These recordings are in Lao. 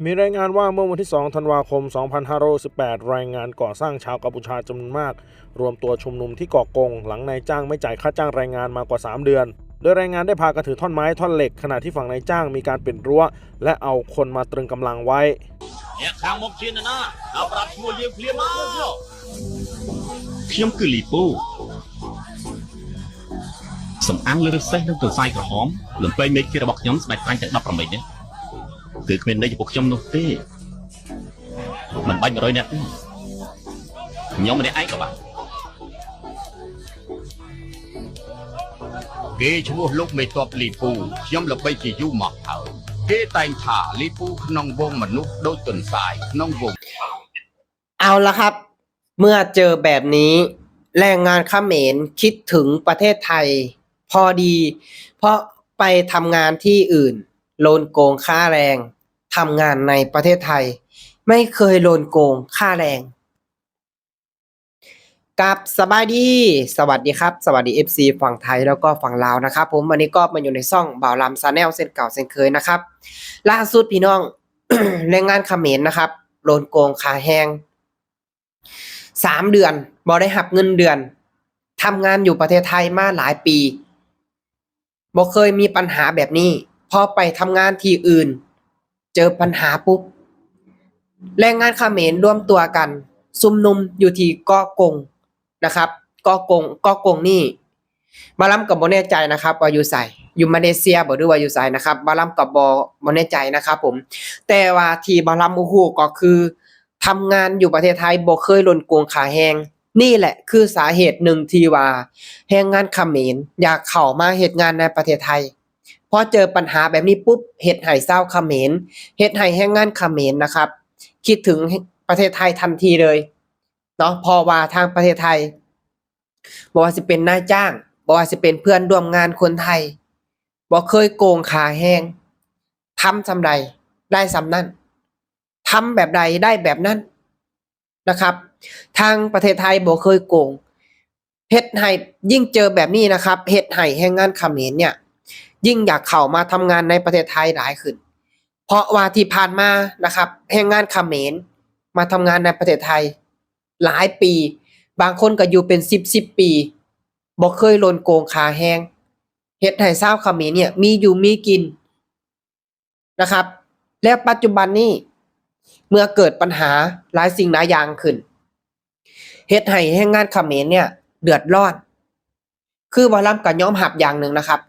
ມີລາຍງານວ່າເມື່ອວັນທີສອງທັນວາຄົມສອງພັນຫ້າຮ້ອຍຫົກສິບແປດ ແຮງງານກໍ່ສ້າງຊາວກຳປູເຈຍຈຳນວນມາກ ລວມຕົວຊຸມນຸມທີ່ເກາະກົງ ຫຼັງນາຍຈ້າງໄມ່ຈ່າຍຄ່າຈ້າງແຮງງານມາກວ່າສາມເດືອນ ໂດຍແຮງງານໄດ້ພາກັນຖືທ່ອນໄມ້ທ່ອນເຫຼັກ ຂະນະທີ່ຝັ່ງນາຍຈ້າງມີການປິດຮົ້ວ ແລະ ເອົາຄົນມາຕຣຶງກຳລັງໄວ້. ແຍກທາງໝົດຊິນນະນາ ເອົາປາບສະໝວນລຽງເພລຽມາ. ខ្ញុំគឺលីពូ សំអាងលើឫស្សី និងទន្សាយក្រហម លំពែងមេឃារបស់ខ្ញុំ ស្ដេចប្រាំងទាំងដប់ប្រាំបីនាក់ គឺគ្មានន័យចំពោះខ្ញុំនោះទេ មិនបាច់មួយរយនាក់ទេ ខ្ញុំម្នាក់ឯងក៏បាន។ គេឈ្មោះលោកមេទ័ពលីពូ ខ្ញុំល្បីជាយូរមកហើយ គេតែងថាលីពូក្នុងហ្វូងមនុស្សដូចទន្សាយក្នុងហ្វូង. ເອົາລະຄັບ ເມື່ອເຈີແບບນີ້ ແຮງງານຂະເໝນຄິດເຖິງປະເທດໄທພໍດີ ເພາະໄປທຳງານທີ່ອື່ນ ໂດນໂກງຄ່າແຮງ ທຳງານໃນປະເທດໄທ ໄມ່ເຄີຍໂດນໂກງຄ່າແຮງ. ກັບສະບາຍດີ ສະຫວັດດີຄັບ ສະຫວັດດີເອັຟຊີຝັ່ງໄທ ແລ້ວກໍຝັ່ງລາວນະຄັບຜົມ. ວັນນີ້ກໍມາຢູ່ໃນຊ່ອງບ່າວລຳ Channel ເຊັ່ນເກົ່າເຊັ່ນເຄີຍນະຄັບ. ລ່າສຸດພີ່ນ້ອງ ແຮງງານຂະເໝນນະຄັບ ໂດນໂກງຄ່າແຮງສາມເດືອນ ບໍ່ໄດ້ຮັບເງິນເດືອນ ທຳງານຢູ່ປະເທດໄທມາຫຼາຍປີ ບໍ່ເຄີຍມີບັນຫາແບບນີ້ ພໍໄປທຳງານທີ່ອື່ນ ເຈີບັນຫາປຸບ ແຮງງານຂະເໝນລວມຕົວກັນຊຸມນຸມຢູ່ທີ່ເກາະກົງນະຄັບ ເກາະກົງ ເກາະກົງນີ້ ບ່າວລຳກໍບໍ່ແນ່ໃຈນະຄັບວ່າຢູ່ໃສ ຢູ່ມາເລເຊຍບໍ ຫຼືວ່າຢູ່ໃສນະຄັບ ບ່າວລຳກໍບໍ່ ບໍ່ແນ່ໃຈນະຄັບຜົມ ແຕ່ວ່າທີ່ບ່າວລຳຮູ້ກໍຄື ທຳງານຢູ່ປະເທດໄທບໍ່ເຄີຍໂດນໂກງຄ່າແຮງ. ນີ້ແຫຼະຄືສາເຫດໜຶ່ງທີ່ວ່າແຮງງານຂະເໝນຢາກເຂົ້າມາເຮັດງານໃນປະເທດໄທ ພໍເຈີບັນຫາແບບນີ້ປຸບ ເຮັດໃຫ້ຊາວຂະເໝນ ເຮັດໃຫ້ແຮງງານຂະເໝນນະຄັບ ຄິດເຖິງປະເທດໄທທັນທີເລີຍເນາະ ເພາະວ່າທາງປະເທດໄທ ບໍ່ວ່າຊິເປັນນາຍຈ້າງ ບໍ່ວ່າຊິເປັນເພື່ອນຮ່ວມງານຄົນໄທ ບໍ່ເຄີຍໂກງຄ່າແຮງ ທຳສ່ຳໃດໄດ້ສ່ຳນັ້ນ ທຳແບບໃດໄດ້ແບບນັ້ນນະຄັບ ທາງປະເທດໄທບໍ່ເຄີຍໂກງ ເຮັດໃຫ້ ຍິ່ງເຈີແບບນີ້ນະຄັບ ເຮັດໃຫ້ແຮງງານຂະເໝນເນຍ ຍິ່ງຢາກເຂົ້າມາທຳງານໃນປະເທດໄທຫຼາຍຂຶ້ນ ເພາະວ່າທີ່ຜ່ານມານະຄັບ ແຮງງານຂະເໝນມາທຳງານໃນປະເທດໄທຫຼາຍປີ ບາງຄົນກໍຢູ່ເປັນສິບສິບປີ ບໍ່ເຄີຍໂດນໂກງຄ່າແຮງ ເຮັດໃຫ້ຊາວຂະເໝນເນຍມີຢູ່ມີກິນ ນະຄັບ ແລະ ປັດຈຸບັນນີ້ ເມື່ອເກີດບັນຫາຫຼາຍສິ່ງຫຼາຍຢ່າງຂຶ້ນ ເຮັດໃຫ້ແຮງງານຂະເໝນເນຍເດືອດຮ້ອນ ຄືບ່າວລຳກໍຍອມຮັບຢ່າງໜຶ່ງນະຄັບ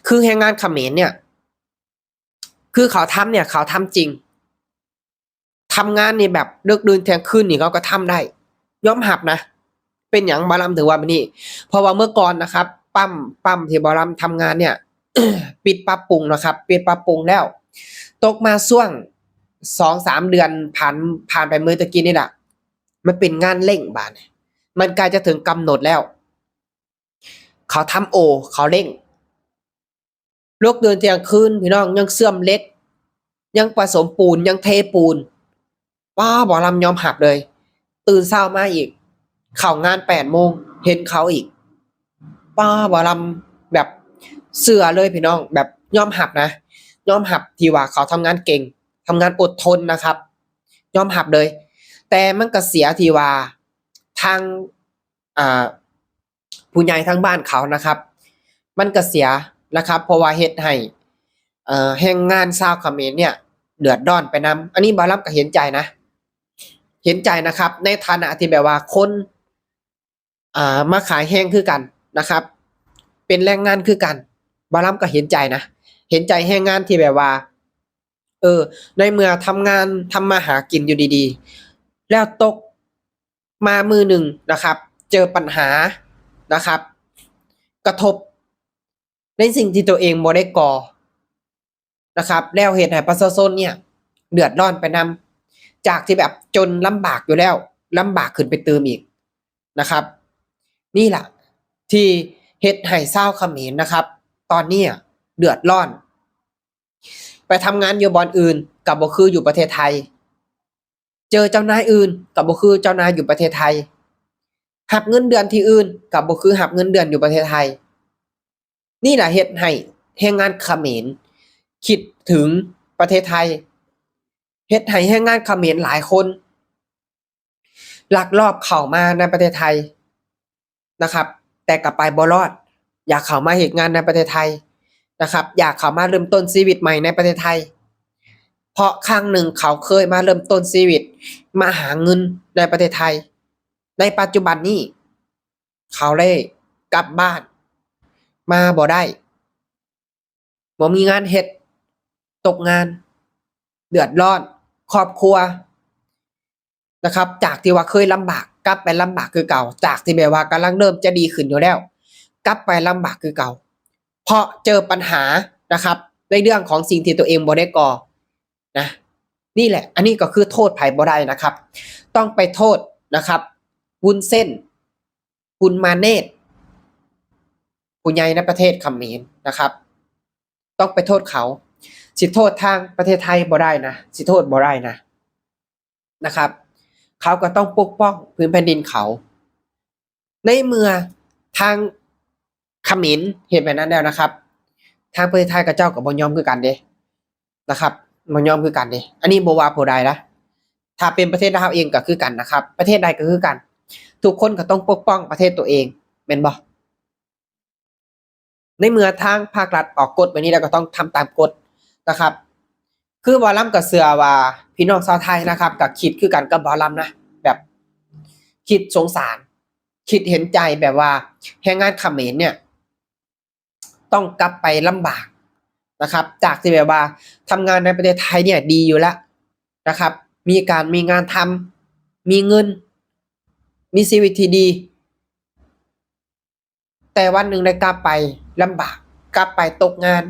ຄືແຮງງານຂະເໝນເນຍ ຄືເຂົາທຳເນຍ ເຂົາທຳຈິງ ທຳງານນີ້ແບບເດິກດື່ນທ່ຽງຄືນນີ້ເຂົາກໍທຳໄດ້ ຍອມຮັບນະ. ເປັນຫຍັງບ່າວລຳເຖິງວ່າແບບນີ້? ເພາະວ່າເມື່ອກ່ອນນະຄັບ ປ້ຳ ປ້ຳທີ່ບ່າວລຳທຳງານເນຍ ປິດປັບປຸງເນາະຄັບ ປິດປັບປຸງແລ້ວ ຕົກມາຊ່ວງສອງສາມເດືອນຜ່ານ ຜ່ານໄປມື້ຕະກີ້ນີ້ລະ ມັນເປັນງານເລັ່ງບາດນີ້ ມັນໃກ້ຈະເຖິງກຳນົດແລ້ວ ເຂົາທຳໂອ ເຂົາເລັ່ງ ເລິກຕື່ນທ່ຽງຄືນ ພີ່ນ້ອງ ຍັງເຊື່ອມເຫຼັກ ຍັງປະສົມປູນ ຍັງເທປູນ ປ້າ ບ່າວລຳຍອມຮັບເລີຍ ຕື່ນເຊົ້າມາອີກ ເຂົ້າງານແປດໂມງ ເຫັນເຂົາອີກ ປ້າ ບ່າວລຳແບບເຊື່ອເລີຍພີ່ນ້ອງ ແບບຍອມຮັບນະ ຍອມຮັບທີ່ວ່າເຂົາທຳງານເກັ່ງ ທຳງານອົດທົນນະຄັບ ຍອມຮັບເລີຍ ແຕ່ມັນກະເສຍທີ່ວ່າທາງ ອ່າ ຜູ້ໃຫຍ່ທາງບ້ານເຂົານະຄັບ ມັນກະເສຍນະຄັບ ເພາະວ່າເຮັດໃຫ້ ເອີ ແຮງງານຊາວຂະເໝນເນຍເດືອດຮ້ອນໄປນຳ ອັນນີ້ບ່າວລຳກໍເຫັນໃຈນະ ເຫັນໃຈນະຄັບ ໃນຖານະທີ່ແບບວ່າຄົນ ອ່າ ມາຂາຍແຮງຄືກັນນະຄັບ ເປັນແຮງງານຄືກັນ ບ່າວລຳກໍເຫັນໃຈນະ ເຫັນໃຈແຮງງານທີ່ແບບວ່າ ເອີ ໃນເມື່ອທຳງານ ທຳມາຫາກິນຢູ່ດີໆ ແລ້ວຕົກ ມາມື້ໜຶ່ງນະຄັບ ເຈີບັນຫານະຄັບ ກະທົບໃນສິ່ງທີ່ຕົວເອງບໍ່ໄດ້ກໍ່ນະຄັບ ແລ້ວເຮັດໃຫ້ປະຊາຊົນເນຍເດືອດຮ້ອນໄປນຳ ຈາກທີ່ແບບຈົນລຳບາກຢູ່ແລ້ວ ລຳບາກຂຶ້ນໄປຕື່ມອີກນະຄັບ ນີ້ລະທີ່ເຮັດໃຫ້ຊາວຂະເໝນນະຄັບ ຕອນນີ້ເດືອດຮ້ອນ ໄປທຳງານຢູ່ບ່ອນອື່ນກໍບໍ່ຄືຢູ່ປະເທດໄທ ເຈີເຈົ້ານາຍອື່ນກໍບໍ່ຄືເຈົ້ານາຍຢູ່ປະເທດໄທ ຮັບເງິນເດືອນທີ່ອື່ນກໍບໍ່ຄືຮັບເງິນເດືອນຢູ່ປະເທດໄທ ນີ້ລະເຮັດໃຫ້ແຮງງານຂະເໝນຄິດເຖິງປະເທດໄທ ເຮັດໃຫ້ແຮງງານຂະເໝນຫຼາຍຄົນ ລັກລອບເຂົ້າມາໃນປະເທດໄທນະຄັບ ແຕ່ກໍໄປບໍ່ລອດ ຢາກເຂົ້າມາເຮັດງານໃນປະເທດໄທນະຄັບ ຢາກເຂົ້າມາເລີ່ມຕົ້ນຊີວິດໃໝ່ໃນປະເທດໄທ ເພາະຄັ້ງໜຶ່ງເຂົາເຄີຍມາເລີ່ມຕົ້ນຊີວິດ ມາຫາເງິນໃນປະເທດໄທ. ໃນປັດຈຸບັນນີ້ ເຂົາໄດ້ກັບບ້ານມາບໍ່ໄດ້ ບໍ່ມີງານເຮັດ, ຕົກງານ, ເດືອດຮ້ອນ, ຄອບຄົວນະຄັບ ຈາກທີ່ວ່າເຄີຍລຳບາກ ກັບໄປລຳບາກຄືເກົ່າ, ຈາກທີ່ແບບວ່າກຳລັງເລີ່ມຈະດີຂຶ້ນຢູ່ແລ້ວ ກັບໄປລຳບາກຄືເກົ່າ ເພາະເຈີປັນຫານະຄັບ ໃນເລື່ອງຂອງສິ່ງທີ່ຕົວເອງບໍ່ໄດ້ກໍ່ນະ. ນີ້ແຫຼະ ອັນນີ້ກໍຄືໂທດໃຜບໍ່ໄດ້ນະຄັບ ຕ້ອງໄປໂທດນະຄັບ ວຸ້ນເສັ້ນ ຄຸນມາເນດ ຜູ້ໃຫຍ່ໃນປະເທດຂະເໝນນະຄັບ ຕ້ອງໄປໂທດເຂົາ ຊິໂທດທາງປະເທດໄທບໍ່ໄດ້ນະ ຊິໂທດບໍ່ໄດ້ນະ ນະຄັບ ເຂົາກໍຕ້ອງປົກປ້ອງພື້ນແຜ່ນດິນເຂົາ. ໃນເມື່ອທາງຂະເໝນເຮັດແບບນັ້ນແລ້ວນະຄັບ ທາງປະເທດໄທເຂົາເຈົ້າກໍບໍ່ຍອມຄືກັນເດ້ ນະຄັບ ບໍ່ຍອມຄືກັນເດ້ ອັນນີ້ບໍ່ວ່າຜູ້ໃດນະ ຖ້າເປັນປະເທດລາວເອງກໍຄືກັນນະຄັບ ປະເທດໃດກໍຄືກັນ ທຸກຄົນກໍຕ້ອງປົກປ້ອງປະເທດຕົວເອງ ແມ່ນບໍ່? ໃນເມື່ອທາງພາກລັດອອກກົດແບບນີ້ແລ້ວ ກໍຕ້ອງທຳຕາມກົດນະຄັບ ຄືໝໍລຳກໍເຊື່ອວ່າພີ່ນ້ອງຊາວໄທນະຄັບ ກໍຄິດຄືກັນກັບໝໍລຳນະ ແບບຄິດສົງສານ ຄິດເຫັນໃຈ ແບບວ່າແຮງງານຂະເໝນເນຍ ຕ້ອງກັບໄປລຳບາກນະຄັບ ຈາກທີ່ແບບວ່າທຳງານໃນປະເທດໄທເນຍດີຢູ່ແລ້ວນະຄັບ ມີການມີງານທຳ ມີເງິນ ມີຊີວິດທີ່ດີ ແຕ່ວັນໜຶ່ງໄດ້ກັບໄປລຳບາກ ກັບໄປຕົກງານ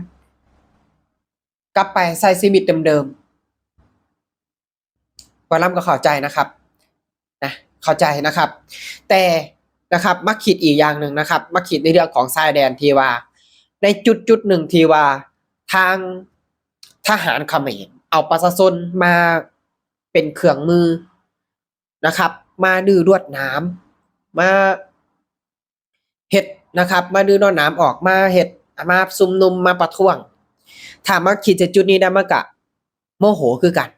ກັບໄປໃຊ້ຊີວິດເດີມໆ ໝໍລຳກໍເຂົ້າໃຈນະຄັບ ນະ ເຂົ້າໃຈນະຄັບ ແຕ່ນະຄັບ ມາຄິດອີກຢ່າງໜຶ່ງນະຄັບ ມາຄິດໃນເລື່ອງຂອງຊາຍແດນທີ່ວ່າ ໃນຈຸດໆໜຶ່ງທີ່ວ່າທາງທະຫານຂະເໝນເອົາປະຊາຊົນມາເປັນເຄື່ອງມືນະຄັບ ມາດື້ລວດໜາມ ມາ ເຮັດນະຄັບ ມາດື້ລວດໜາມ ອອກມາເຮັດ ມາຊຸມນຸມ ມາປະທ້ວງ ຖ້າມາຄິດຈາກຈຸດນີ້ໄດ້ ມັນກະໂມໂຫຄືກັນ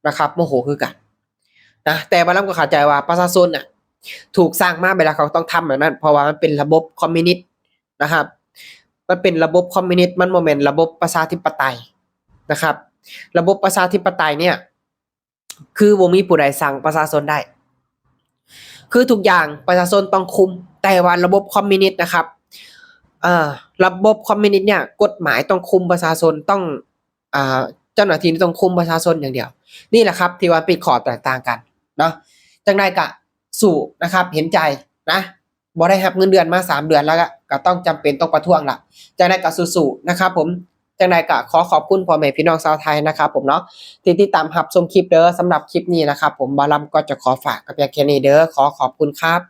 ນະຄັບ ໂມໂຫຄືກັນນະ ແຕ່ໝໍລຳກໍເຂົ້າໃຈວ່າປະຊາຊົນນະ ຖືກສ້າງມາແບບໃດ ເຂົາຕ້ອງທຳແບບນັ້ນ ເພາະວ່າມັນເປັນລະບົບຄອມມິວນິດນະຄັບ ມັນເປັນລະບົບຄອມມິວນິດ ມັນບໍ່ແມ່ນລະບົບປະຊາທິປະໄຕນະຄັບ ລະບົບປະຊາທິປະໄຕເນຍ ຄືບໍ່ມີຜູ້ໃດສັ່ງປະຊາຊົນໄດ້ ຄືທຸກຢ່າງປະຊາຊົນຕ້ອງຄຸມ ແຕ່ວ່າລະບົບຄອມມິວນິດນະຄັບ ເອີ ລະບົບຄອມມິວນິດເນຍ ກົດໝາຍຕ້ອງຄຸມປະຊາຊົນ ຕ້ອງ ອ່າ ເຈົ້າໜ້າທີ່ຕ້ອງຄຸມປະຊາຊົນຢ່າງດຽວ ນີ້ແຫຼະຄັບ ທີ່ວ່າເປັນຂໍ້ແຕກຕ່າງກັນເນາະ ຈັ່ງໃດກະສູ້ນະຄັບ ເຫັນໃຈນະ ບໍ່ໄດ້ຮັບເງິນເດືອນມາສາມເດືອນແລ້ວ ກະ ກະຕ້ອງຈຳເປັນຕ້ອງປະທ້ວງລະ ຈັ່ງໃດກະສູ້ໆນະຄັບຜົມ ຈັ່ງໃດກະຂໍຂອບຄຸນພໍ່ແມ່ພີ່ນ້ອງຊາວໄທນະຄັບຜົມເນາະ ທີ່ຕິດຕາມຮັບຊົມຄລິບເດີ ສຳລັບຄລິບນີ້ນະຄັບຜົມ ບ່າວລຳກໍຈະຂໍຝາກກໍພຽງແຄ່ນີ້ເດີ ຂໍຂອບຄຸນຄັບ.